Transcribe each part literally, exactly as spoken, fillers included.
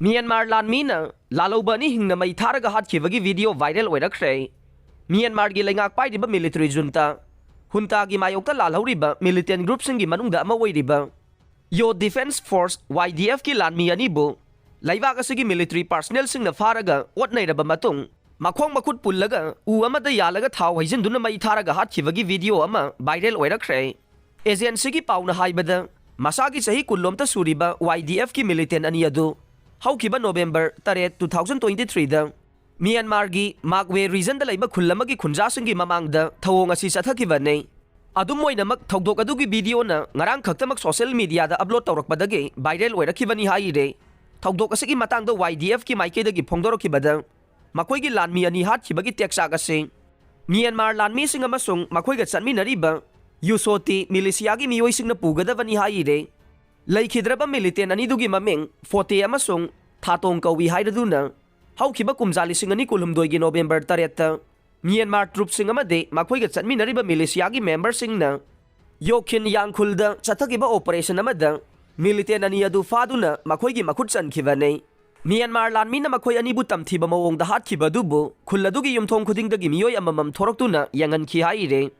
Myanmar ꯂꯥꯟꯃꯤꯅ ꯂꯥꯜꯍꯧꯕ ꯑꯅꯤ ꯍꯤꯡꯅ ꯃꯩ ꯊꯥꯔꯒ ꯍꯥꯠꯈꯤꯕꯒꯤ ꯚꯤꯗꯤꯑꯣ ꯚꯥꯏꯔꯦꯜ ꯑꯣꯏꯔꯛꯈ꯭ꯔꯦ꯫ ꯃ꯭ꯌꯥꯟꯃꯥꯔꯒꯤ ꯂꯩꯉꯥꯛ ꯄꯥꯏꯔꯤꯕ ꯃꯤꯂꯤꯇꯔꯤ ꯖꯨꯟꯇꯥ ꯍꯨꯟꯇꯥꯒꯤ ꯃꯥꯌꯣꯛꯇ ꯂꯥꯜꯍꯧꯔꯤꯕ ꯃꯤꯂꯤꯇꯦꯟ ꯒ꯭ꯔꯨꯞꯁꯤꯡꯒꯤ ꯃꯅꯨꯡꯗ ꯑꯃ ꯑꯣꯏꯔꯤꯕ ꯌꯣ ꯗꯤꯐꯦꯟꯁ ꯐꯣꯔꯁ, ꯋꯥꯏ ꯗꯤ ꯑꯦꯐꯀꯤ ꯂꯥꯟꯃꯤ ꯑꯅꯤꯕꯨ ꯂꯩꯕꯥꯛ ꯑꯁꯤꯒꯤ ꯃꯤꯂꯤꯇꯔꯤ ꯄꯥꯔꯁꯅꯦꯜꯁꯤꯡꯅ ꯐꯥꯔꯒ ꯑꯣꯠ ꯅꯩꯔꯕ ꯃꯇꯨꯡ, ꯃꯈꯣꯡ ꯃꯈꯨꯠ ꯄꯨꯜꯂꯒ ꯎ ꯑꯃꯗ ꯌꯥꯜꯂꯒ ꯊꯥꯎ ꯍꯩꯖꯤꯟꯗꯨꯅ ꯃꯩ ꯊꯥꯔꯒ ꯍꯥꯠꯈꯤꯕꯒꯤ ꯚꯤꯗꯤꯑꯣ ꯑꯃ ꯚꯥꯏꯔꯦꯜ ꯑꯣꯏꯔꯛꯈ꯭ꯔꯦ꯫ ꯑꯦꯖꯦꯟꯁꯤꯒꯤ ꯄꯥꯎꯅ ꯍꯥꯏꯕꯗ, ꯃꯁꯥꯒꯤ ꯆꯍꯤ ꯀꯨꯟꯂꯣꯝꯇ ꯁꯨꯔꯤꯕ ꯋꯥꯏ ꯗꯤ ꯑꯦꯐꯀꯤ ꯃꯤꯂꯤꯇꯦꯟ ꯑꯅꯤ ꯑꯗꯨ ꯍꯧꯈꯤꯕ ꯅꯣꯕꯦꯝꯕꯔ ꯇꯔꯦꯠ, two thousand twenty three ꯗ ꯃ꯭ꯌꯥꯟꯃꯥꯔꯒꯤ ꯃꯥꯛꯋꯦ ꯔꯤꯖꯟꯗ ꯂꯩꯕ ꯈꯨꯜ ꯑꯃꯒꯤ ꯈꯨꯟꯖꯥꯁꯤꯡꯒꯤ ꯃꯃꯥꯡꯗ ꯊꯧꯑꯣꯡ ꯑꯁꯤ ꯆꯠꯊꯈꯤꯕꯅꯤ꯫ ꯑꯗꯨꯝ ꯑꯣꯏꯅꯃꯛ, ꯊꯧꯗꯣꯛ ꯑꯗꯨꯒꯤ ꯚꯤꯗꯤꯑꯣꯅ ꯉꯔꯥꯡ ꯈꯛꯇꯃꯛ ꯁꯣꯁꯤꯌꯦꯜ ꯃꯤꯗꯤꯌꯥꯗ ꯑꯞꯂꯣꯗ ꯇꯧꯔꯛꯄꯗꯒꯤ ꯚꯥꯏꯔꯦꯜ ꯑꯣꯏꯔꯛꯈꯤꯕꯅꯤ ꯍꯥꯏꯔꯦ꯫ ꯊꯧꯗꯣꯛ ꯑꯁꯤꯒꯤ ꯃꯇꯥꯡꯗ ꯋꯥꯏ ꯗꯤ ꯑꯦꯐꯀꯤ ꯃꯥꯏꯀꯩꯗꯒꯤ ꯐꯣꯡꯗꯣꯔꯛꯈꯤꯕꯗ, ꯃꯈꯣꯏꯒꯤ ꯂꯥꯟꯃꯤ ꯑꯅꯤ ꯍꯥꯠꯈꯤꯕꯒꯤ ꯇꯦꯛꯆꯥꯛ ꯑꯁꯤ ꯃ꯭ꯌꯥꯟꯃꯥꯔ ꯂꯥꯟꯃꯤꯁꯤꯡ ꯑꯃꯁꯨꯡ ꯃꯈꯣꯏꯒ ꯆꯠꯃꯤꯟꯅꯔꯤꯕ ꯌꯨꯁꯣꯇꯤ ꯃꯤꯂꯤꯁꯤꯌꯥꯒꯤ ꯃꯤꯑꯣꯏꯁꯤꯡꯅ ꯄꯨꯒꯗꯕꯅꯤ ꯍꯥꯏꯔꯦ꯫ ꯂꯩꯈꯤꯗ꯭ꯔꯕ ꯃꯤꯂꯤꯇꯦꯟ ꯑꯅꯤꯗꯨꯒꯤ ꯃꯃꯤꯡ ꯐꯣꯇꯦ ꯑꯃꯁꯨꯡ ꯊꯥꯇꯣꯡ ꯀꯧꯏ ꯍꯥꯏꯔꯗꯨꯅ, ꯍꯧꯈꯤꯕ ꯀꯨꯝꯖꯥ ꯂꯤꯁꯤꯡ ꯑꯅꯤ ꯀꯨꯟꯍꯨꯝꯗꯣꯏꯒꯤ ꯅꯣꯕꯦꯝꯕꯔ ꯇꯔꯦꯠꯇ ꯃ꯭ꯌꯥꯟꯃꯥꯔ ꯇ꯭ꯔꯨꯞꯁꯤꯡ ꯑꯃꯗꯤ ꯃꯈꯣꯏꯒ ꯆꯠꯃꯤꯟꯅꯔꯤꯕ ꯃꯤꯂꯤꯁꯤꯌꯥꯒꯤ ꯃꯦꯝꯕꯔꯁꯤꯡꯅ ꯌꯣꯈꯤꯟ ꯌꯥꯡꯈꯨꯜꯗ ꯆꯠꯊꯈꯤꯕ ꯑꯣꯄꯔꯦꯁꯟ ꯑꯃꯗ ꯃꯤꯂꯤꯇꯦꯟ ꯑꯅꯤ ꯑꯗꯨ ꯐꯥꯗꯨꯅ ꯃꯈꯣꯏꯒꯤ ꯃꯈꯨꯠ ꯆꯟꯈꯤꯕꯅꯤ꯫ ꯃ꯭ꯌꯥꯟꯃꯥꯔ ꯂꯥꯟꯃꯤꯅ ꯃꯈꯣꯏ ꯑꯅꯤꯕꯨ ꯇꯝꯊꯤꯕ ꯃꯑꯣꯡꯗ ꯍꯥꯠꯈꯤꯕ ꯑꯗꯨꯕꯨ ꯈꯨꯜ ꯑꯗꯨꯒꯤ ꯌꯨꯝꯊꯣꯡ ꯈꯨꯗꯤꯡꯗꯒꯤ ꯃꯤꯑꯣꯏ ꯑꯃꯃꯝ ꯊꯣꯔꯛꯇꯨꯅ ꯌꯦꯡꯍꯟꯈꯤ ꯍꯥꯏꯔꯦ꯫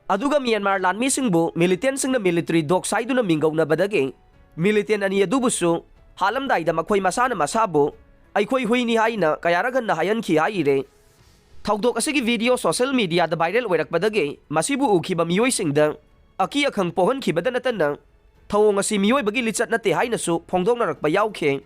ꯑꯗꯨꯒ ꯃ꯭ꯌꯥꯟꯃꯥꯔ ꯂꯥꯟꯃꯤꯁꯤꯡꯕꯨ ꯃꯤꯂꯤꯇꯦꯟꯁꯤꯡꯅ ꯃꯤꯂꯤꯇꯔꯤ ꯗꯣꯛ ꯁꯥꯏꯗꯨꯅ ꯃꯤꯡꯒꯧꯅꯕꯗꯒꯤ ꯃꯤꯂꯤꯇꯦꯟ ꯑꯅꯤ ꯑꯗꯨꯕꯨꯁꯨ ꯍꯥꯠꯂꯝꯗꯥꯏꯗ ꯃꯈꯣꯏ ꯃꯁꯥꯅ ꯃꯁꯥꯕꯨ "ꯑꯩꯈꯣꯏ ꯍꯨꯏꯅꯤ" ꯍꯥꯏꯅ ꯀꯌꯥꯔꯛ ꯍꯟꯅ ꯍꯥꯏꯍꯟꯈꯤ ꯍꯥꯏꯔꯦ꯫ ꯊꯧꯗꯣꯛ ꯑꯁꯤꯒꯤ ꯚꯤꯗꯤꯑꯣ ꯁꯣꯁꯤꯌꯦꯜ ꯃꯤꯗꯤꯌꯥꯗ ꯚꯥꯏꯔꯦꯜ ꯑꯣꯏꯔꯛꯄꯗꯒꯤ ꯃꯁꯤꯕꯨ ꯎꯈꯤꯕ ꯃꯤꯑꯣꯏꯁꯤꯡꯗ ꯑꯀꯤ ꯑꯈꯪ ꯄꯣꯛꯍꯟꯈꯤꯕꯗ ꯅꯠꯇꯅ ꯊꯧꯑꯣꯡ ꯑꯁꯤ ꯃꯤꯑꯣꯏꯕꯒꯤ ꯂꯤꯆꯠ ꯅꯠꯇꯦ ꯍꯥꯏꯅꯁꯨ ꯐꯣꯡꯗꯣꯛꯅꯔꯛꯄ ꯌꯥꯎꯈꯤ꯫